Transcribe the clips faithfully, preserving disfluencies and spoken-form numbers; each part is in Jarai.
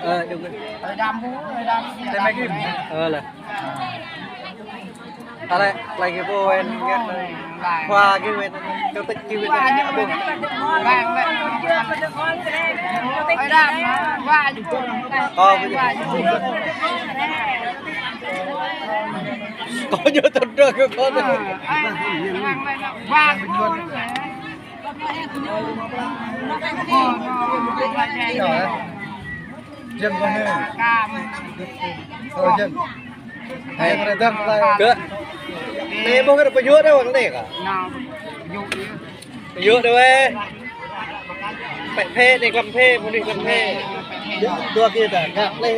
Ơ, đừng. Ơ, là. Alai, lagi pô wai ngă. Khua kơ wai, kơ tĕk kơ wai, abang. Ơ, kơ ñu tơdră kơ kơ. Jăm kơ anai. Ơ, jăm. Hai kơ anai dơ̆ng, lai. Kơ. Anai ƀuh kơ pơyua đơi wang anai kơ. Pơyua đơi wai. Pĕ pĕ anai, klăm pĕ, mơnuih klăm pĕ. Dua kơ ta, gak lĕ.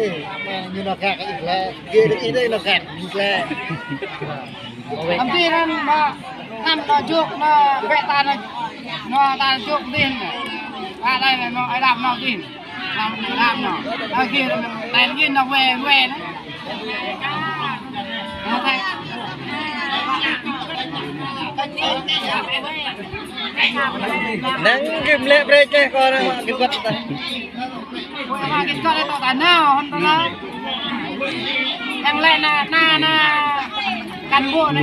Ñu nao gak ih lĕ. Gơ̆ đơi ih đơi nao gak ih lĕ. Hăm ti anŭn nao, anŭn nao jŏk, nao pĕ ta nao, nao ta jŏk dih. Ba đơi nao, ai đam nao dih. Đam, đam nao. Nao gih, ta gih nao wai, wai nao. Nao thai. Năng gih lĕ brơi kơ kơ anai mă gih găt ta. Ôi, ama git kơ lĕ tŏ ta nao, hŏn tơlơi. Yang lĕ na, na, na. Cán bộ na,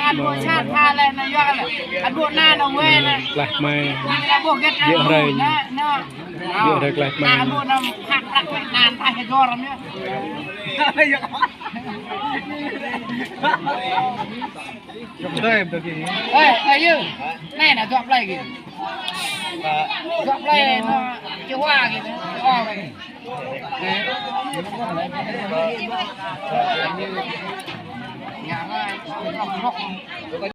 cán bộ sát tha lĕ na, yua lĕ. Cán bộ na, na wai lĕ. Lah mai. Cán bộ git na, na, na. Yua rai lah mai. Cán bộ na, phak phak na, tha hơdor na. Ê, ê, yơ. Anai nă, dŏ plơi kơ. Dŏ plơi nă, či hua kơ. Ơ, kơ.